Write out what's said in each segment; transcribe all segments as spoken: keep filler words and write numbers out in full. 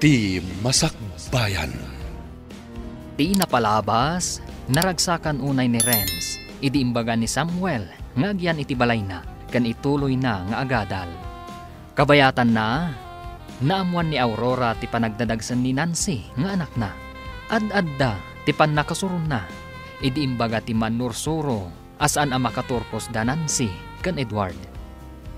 Ti Masakbayan. Ti napalabas, naragsakan unay ni Renz, idi imbaga ni Samuel nga agyan iti balayna ken ituloyna nga agadal. Kabayatanna, naammoan ni Aurora ti panagdadagsen ni Nancy nga anakna. Ad-adda ti pannakasuronna idi imbaga ti mannursuro a saan a makaturpos da Nancy ken Edward.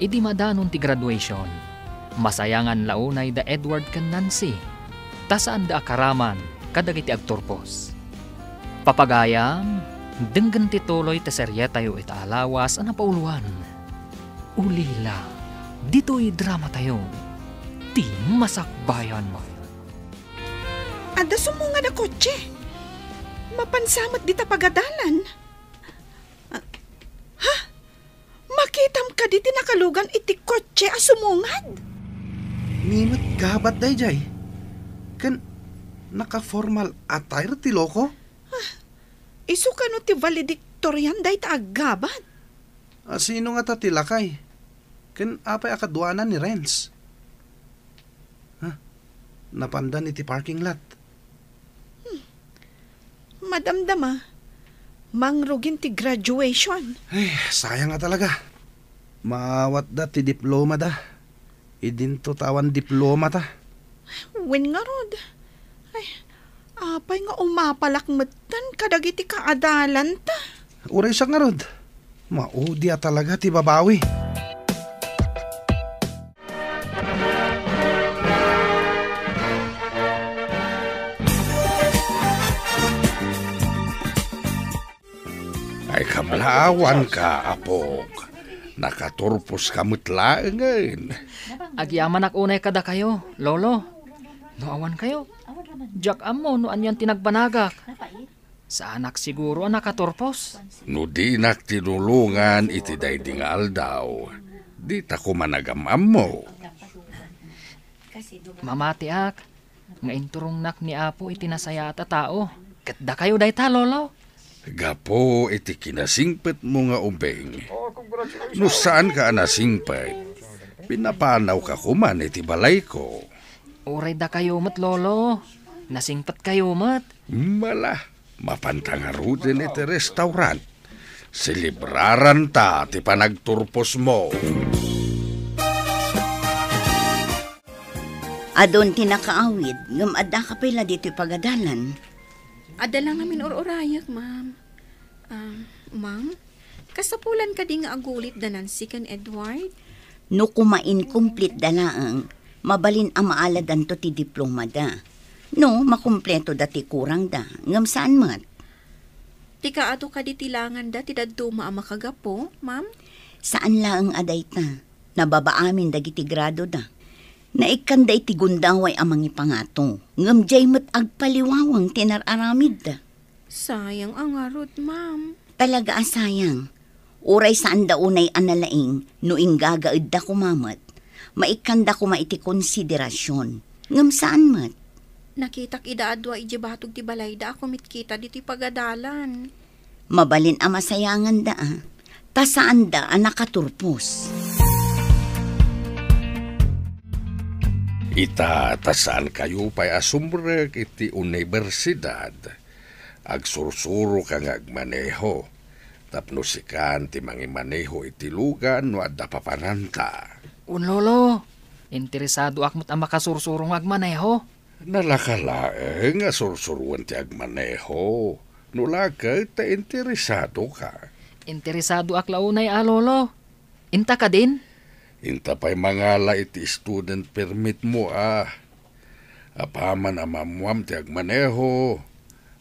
Idi madanon ti graduation, masayangan la unay da Edward ken Nancy, ta saanda a karaman kadagiti agturpos. Papagayam, denggen ti tuloy ti serietayo ita a lawas a napauloan. Ulila, ditoy dramatayo, Ti Masakbayan. Adda sumungad a kotse. Mapan sa met dita pagadalan. Ah, ha? Makitam kadi ti nakalugan iti kotse a sumungad? Ni met gabat daydiay. Ken naka-formal attire ti loko? Isu kano ti valedictorian dayta a gabat? A, sino ngata ti lakay? Ken apay a kaduanan ni Renz? Ha? Napandan iti parking lot. Madamdama, mangrugin ti graduation. Ay, sayang nga talaga. Maawatda ti diplomada. Idinto ta awan diplomata. Wen ngarud. Ay, apay nga umapalak metten kadagiti kaadalanta? Uray sa ngarud. Maudi a talaga ti babawi. Ay, kablaawanka, apok. Nakaturposka met laengen. Agyamanak unay kadakayo, Lolo. No awan kayo, diak ammo no anian ti nagbanagak. Saanak siguro a nakaturpos. No dinak tinulongan iti daydi nga aldaw, dita koma nagam-ammo. Mamatiak nga inturongnak ni Apo iti nasayaat a tao. Ket dakayo dayta, Lolo. Gapu iti kinasingpetmo nga ubing, no saanka a nasingpet, pinapanawka koman iti balayko. Uray dakayo met, Lolo. Nasingpetkayo met. Mala, mapanta ngaruden iti restaurant. Selebraranta ti panagturposmo. Adun ti nakaawid, ngem addaka pay la ditoy pagadalan. Adda la ngamin ur-urayek, ma'am. Ah, ma'am, kasapulan kadi nga agulit da Nancy ken Edward? No koma inkumplitda laeng, mabalin a maaladanto ti diplomada. No, makumpletoda ti kurangda, ngem saan met. Ti kaadu kadi ti langanda ti dadduma a makagapu, ma'am? Saan laeng a dayta. Nababa amin dagiti gradoda. Naikkanda iti gundaway a mangipangato, ngem diay met agpaliwawang ti nar-aramidda. Sayang a ngarud, ma'am. Talaga a sayang. Uray saanda unay a nalaing no inggagaedda koma met. Maikkanda koma iti konsiderasion. Ngem saan met. Nakitak ida a dua idiay batog ti balayda a kumitkita ditoy pagadalan. Mabalin a masayanganda a, ta saanda a nakaturpos. Ita, ta saankayo pay a sumrek iti universidad, agsursuroka nga agmaneho, tapno sikan ti mangimaneho iti lugan no adda papananta. Wen, Lolo, interesadoak met a makasursuro nga agmaneho. Nalaka laeng a sursuroen ti agmaneho, no la ket ta interesadoka. Interesadoak la unay a, Lolo. Inta kadin? Inta pay mangala iti student permit mo a. Apaman a maammoam ti agmaneho,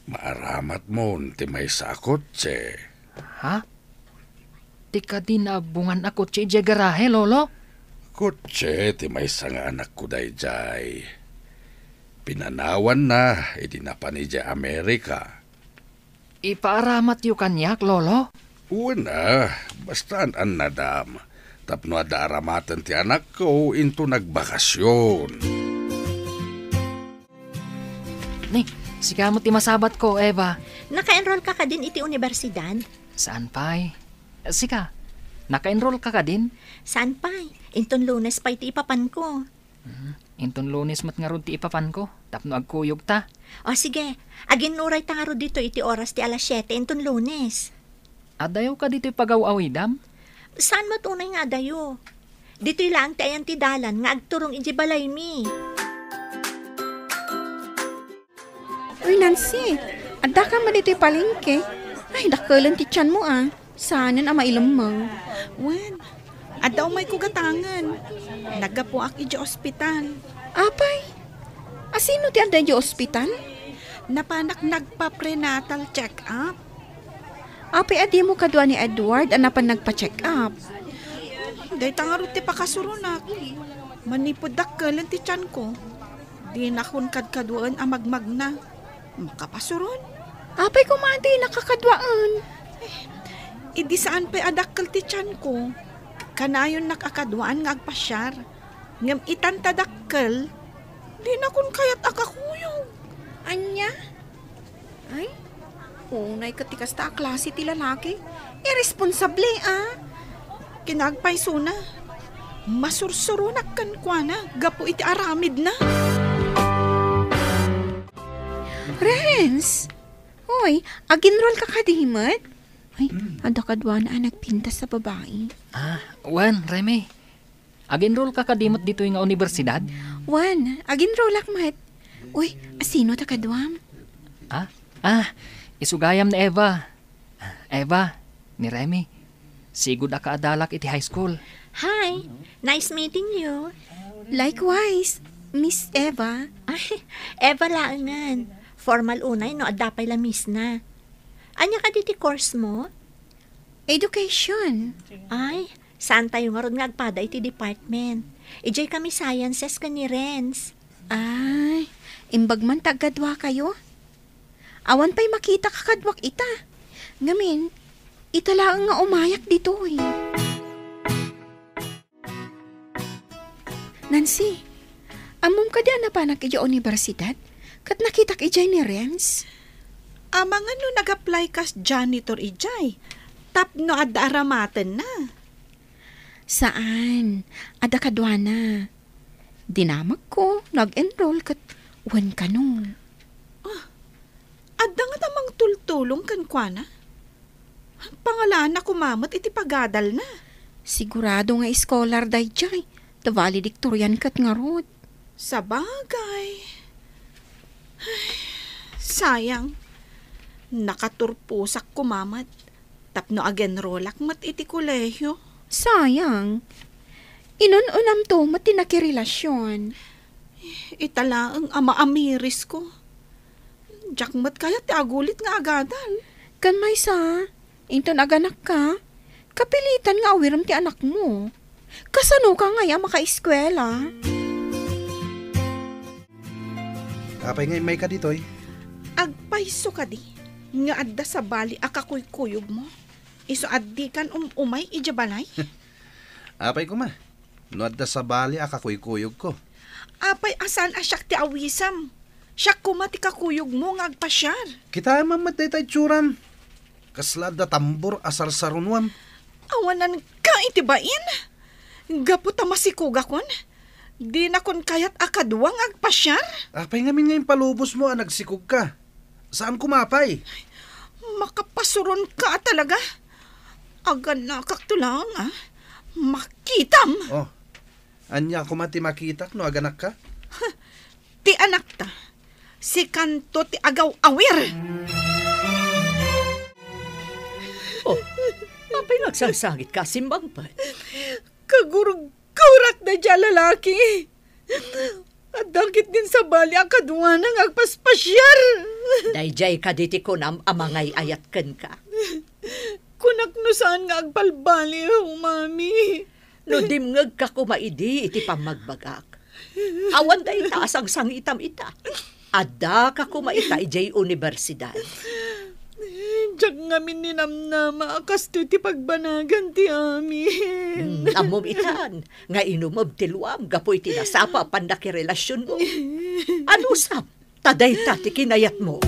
maaramatmon ti maysa a kotse. Ha? Ti kadin a bungan a kotse idiay garahe, Lolo? Kotse ti maysa nga anakko daydiay. Pinanawanna idi napan idiay Amerika. Ipaaramatyo kaniak, Lolo? Wen a, basta an-annadam, tapno adda aramaten ti anakko inton nagbakasyon. Ni, sika met ti masabatko, Eva. Naka-enroll ka kadin iti unibersidad? Saan pay? Sika, naka-enroll ka kadin? Saan pay? Inton Lunes pay ti ipapanko. Hmm, inton Lunes met ngarud ti ipapanko, tapno agkuyogta. O sige, aginnurayta ngarud ditoy iti oras ti alas siete inton Lunes. Adayo kaditoy pagaw-awidam? Saan met unay nga adayo? Ditoy laeng ti ayan ti dalan nga agturong idiay balaymi. Uy, Nancy, addaka met ditoy palengke? Ay, dakkelen ti tianmo, a. Saanen a mailemmeng. Wen, adda umayko gatangen. Naggapuak idiay ospital. Apay, asino ti adda idiay ospital? Napanak nagpa-prenatal check-up. Apay a dimo kadua ni Edward a napan nagpa-check-up? Dayta ngarud ti pakasuronak. Manipud dakkelen ti tianko, dinakon kadkaduaen a magmagna. Makapasuron? Apay koma a dinaka kaduaen? Idi saan pay a dakkel ti tianko, kanayonnak a kaduaan nga agpasiar. Ngem itan ta dakkel, dinakon kayat a kakuyog. Ania? Ay, unay ket ti kasta a klase ti lalaki. Irresponsable, a. Kinagpaysona, masursuronak kenkuana gapu iti aramidna. Renz! Hoy, ag-enroll ka kadi met? Ay, Mm. adda kaduana a nagpintas a babai. Ah, wen, Remy. Ag-enroll ka kadi met ditoy nga universidad? Wen, ag-enrollak met. Uy, asino ta kaduam? Ah? Ah, isu gayam ni Eva. Eva, ni Remy. Sigud a kaadalak iti high school. Hi, nice meeting you. Likewise, Miss Eva. Ay, Eva laengen. Formal unay no adda pay la Miss na. Ania kadi ti course mo? Education. Ay, saan tayo ngarud nga agpada iti department? Idiay kami sciences ken ni Renz. Ay, imbag man ta agkadua kayo. Awan pay makita kakaduak ita. Ngamin, ita laeng nga umayak ditoy. Nancy, ammom kadi a napanak idiay universidad? Ket nakitak idiay ni Renz? Amangan no nag-apply kas janitor idiay, tapno adda aramatenna. Saan, adda kaduana. Dinamagko, nag-enroll ket wen kano. Ah, adda ngata mangtultulong kenkuana? Pangalaanna koma met iti pagadalna. Sigurado nga scholar daydiay, ta valedictorian ket ngarud. Sabagay. Ay, sayang. Nakaturposak koma met. Tapno agenrolak met iti kolehio. Sayang. Inun-unamto met ti nakirelasyon. Ita laeng a maamirisko. Diak met kayat ti agulit nga agadal. Ken maysa, inton aganakka, kapilitan nga awirem ti anakmo. Kasanoka ngay a makaeskuela? Apay nga immayka ditoy? Agpayso kadi nga adda sabali a kakuykuyogmo? Isu a dikan um-umay idiay balay? Apay koma, no adda sabali a kakuykuyogko? Apay a saan a siak ti awisem? Siak koma ti kakuyogmo nga agpasiar. Kitaem met dayta itsuram. Kasla adda tambor a sarsarunoam. Awananka iti bain? Gapu ta masikogakon, dinakon kayat a kadua nga agpasiar? Apay ngamin nga impalubosmo a nagsikogka? Saan koma pay? Makapasuronka a talaga. Aganakakto laeng, a. Makitam! Oh, ania koma ti makitak no aganakka? Ti anakta, sikanto ti agaw-awir. Oh, apay nga agsangsangitka a simmangpet? Kagurgurak daydiay a lalaki. Adda ketdin sabali a kaduana nga agpaspasiar. Daydiay kadi ti kunam a mangay-ayat kenka? Kunak no saan nga agbalbaliw, Mami. No dimngegka koma idi iti pammagbagak, awan dayta a sangsangitam ita. Addaka koma ita idiay universidad. Diak ngamin ninamnama a kastoy ti pagbanagan ti amin. Hmm, ammom itan, nga inumeb ti luam gapu iti nasapa a pannakirelasionmo. Anusam, ta dayta ti kinayatmo.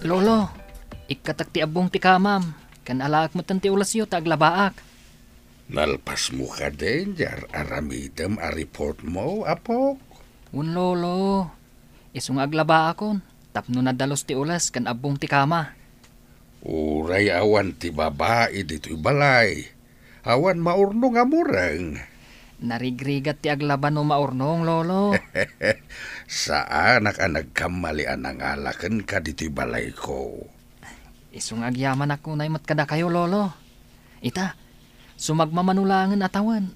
Lolo, ikkatak ti abbong ti kamam, ken alaek metten ti ulasyo ta aglabaak. Nalpasmo kadin ti ar-aramidem a reportmo, apok? Wen, Lolo. Isu nga aglabaakon tapno nadalus ti ules ken abbong ti kama. Uray awan ti babai ditoy balay, awan maurnong a mureng. Narigrigat ti aglaba no maurnong, Lolo. Saanak a nagkammali a nangala kenka ditoy balayko. Isu nga agyamanak unay met kadakayo, Lolo. Ita, sumagmamano laengen a tawen,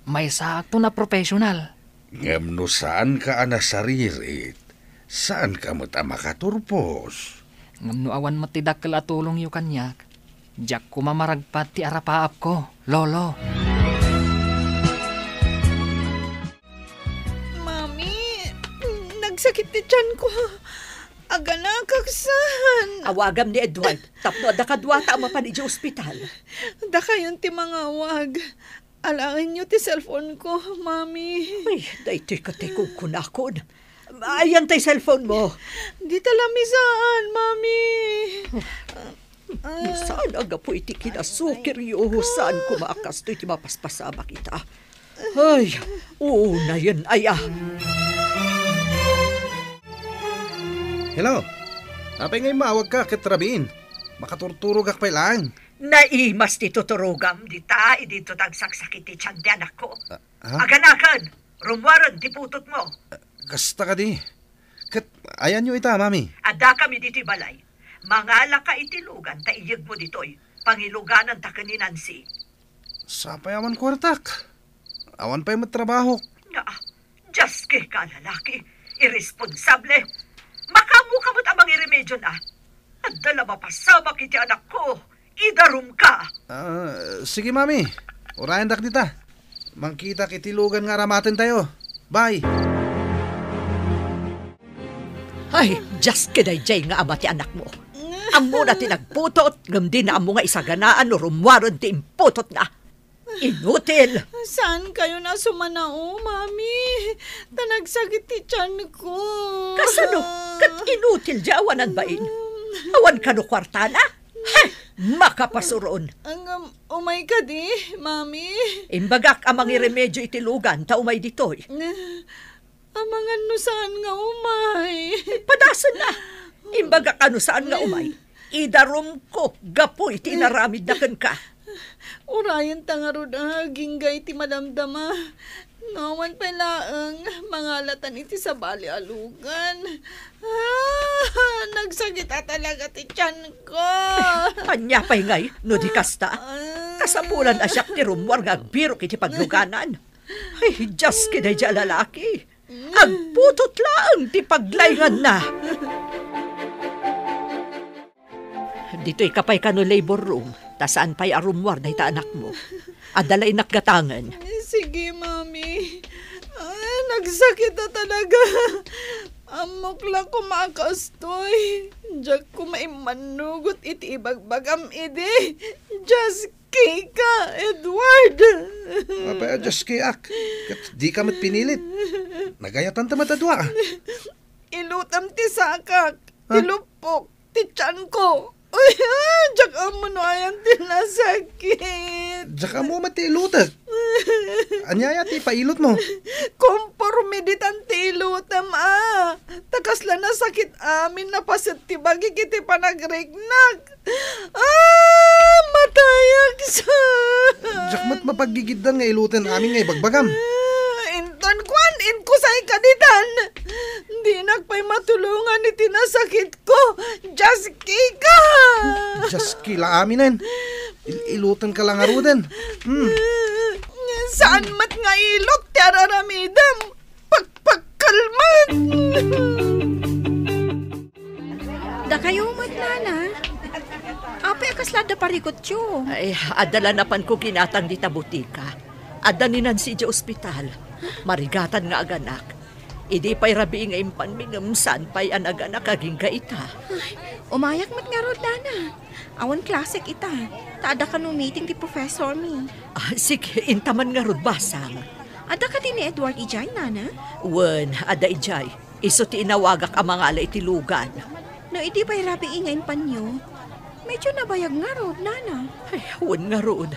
maysaakton a professional. Ngem no saanka a nasaririt, saanka met a makaturpos. Ngem no awan met ti dakkel a tulongyo kaniak, diak koma maragpat ti arapaapko, Lolo. Mami, nagsakit ti tiyanko. Aganakak saan. Awagam ni Edward tapno adda kaduata a mapan idiay ospital. Dakayon ti mangawag. Alaenyo ti cellphone ko, Mami. Ay, daytoy ket ti kunkunakon. Ayan tay cellphone mo? Dita lamisaan, Mami. No saan a gapu iti kinasukiryo, saan koma a kastoy ti mapaspasamak ita. Ay, unayen aya. Hello? Apay nga immawagka ket rabiin? Makaturturogak pay laeng. Naimas ti tuturogam dita idi ito ta agsaksakit ti tian ti anakko. Ah, ha? Aganaken, rummuaren ti putotmo. Kasta kadi. Ket ayanyo ita, Mami? Addakami ditoy balay. Mangalaka iti lugan ta iyegmo ditoy. Pangilugananta ken ni Nancy. Sapay awan kuartak. Awan pay met trabahok. Naa, diaskeka a lalaki. Irresponsable. Makaammoka met a mangiremedio na. Adda la mapasamak iti anakko. Idarumka. Ah, sige, Mami. Urayendak dita. Mangkitak iti lugan nga aramatentayo. Bye. Ay, diaske daydiay nga ama ti anakmo. Ammona ti nagputot, ngem dina ammo nga isaganaan no rummuaren ti imputotna. Inutil! Saankayon a sumanao, Mami? Ta nagsakit ti tianko. Kasano? Ket inutil diay awanan bain? Awan kano kuartana? Hay! Makapasuron! Ngem, umay kadi, Mami? Imbagak a mangiremedio iti lugan ta umay ditoy. Amangan no saan nga umay. Padasenna! Imbagak a no saan nga umay. Idarumko gapu iti inaramidna kenka. Urayenta ngarud a agingga iti madamdama. No awan pay laeng, mangalatan iti sabali a lugan. Ah, nagsakit a talaga ti tianko. Ania pay ngay no di kasta? Kasapulan a siak ti rummuar nga agbirok iti pagluganan. Ay, diaske daydiay a lalaki. Agputot laeng ti paglainganna. Ditoyka pay kano labor room, ta saan pay a rummuar dayta anakmo. Adda la innak gatangen. Sige, Mami. Ah, nagsakit a talaga. Ammok la koma a kastoy. Diak koma immannugot iti ibagbagam idi. Diaskeka, Edward. Apay a diaskeak? Ket dika met pinilit. Nagayatanta met a dua. Ilutem ti sakak, ha? Ti luppok, ti tianko. Uy, ah, diak ammo no ayan ti nasakit. Diak ammo met ti ilutek. Ania aya ti ipailutmo? Konporme ditan ti ilutem, a. Ta kasla nasakit amin a paset ti bagik iti panagriknak. Ah, matayak sa. Diak met mapaggigiddan nga iluten amin nga ibagbagam. Ah, inton kuan, inkusay ka ditan. Dinak pay matulongan iti nasakitko. Diaskeka. Diaske la aminen. Il-ilutenka la ngaruden. Hmm. Saan met nga ilut ti araramidem? Pakpakkel met. Dakayo met, Nana. Apay a kasla adda parikutyo? Ay, adda la napanko ginatang dita botika. Adda ni Nancy idiay ospital. Marigatan nga aganak. Idi pay rabii nga impanmi ngem saan pay a naganak agingga ita. Ay, umayak met ngarud, Nana. Awan klasek ita. Ta adda kano meeting ti professor mi. Ah, sige, intaman ngarud, basang. Adda kadi ni Edward idiay, Nana? Wen, adda idiay. Isu ti inawagak a mangala iti lugan. No idi pay rabii nga impanyo, medyo nabayag ngarud, Nana. Ay, wen ngarud.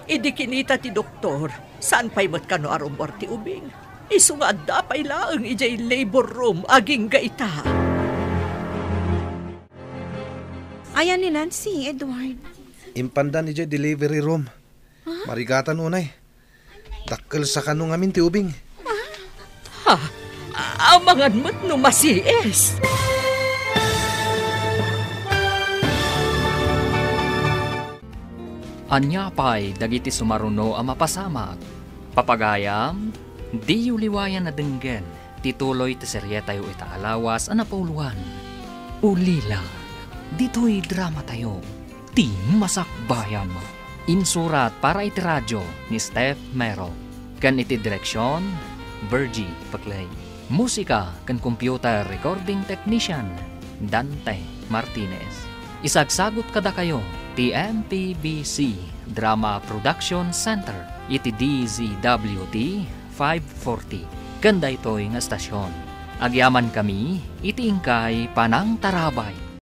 Idi kinita ti doktor, saan pay met kano a rummuar ti ubing. Isu nga adda pay laeng idiay labor room agingga ita. Ayan ni Nancy, Edward. Impandan idiay delivery room. Marigatan unay. Dakkel sa kano ngamin ti ubing. Ha? Amangan met no masiis. Ania pay dagiti sumaruno a mapasamak? Papagayam, diyo liwayan a denggen ti tuloy ti serietayo ita a lawas a napauluan. Ulila, ditoy dramatayo, ti Masakbayan. Insurat para iti radio ni Steph Mero, ken iti direksion, Virgie Paclay. Musika ken computer recording technician, Dante Martinez. Isagsagut kadakayo ti M P B C Drama Production Center iti D Z W T five forty, ken daytoy nga estasion. Agyamankami iti inkay panangtarabay.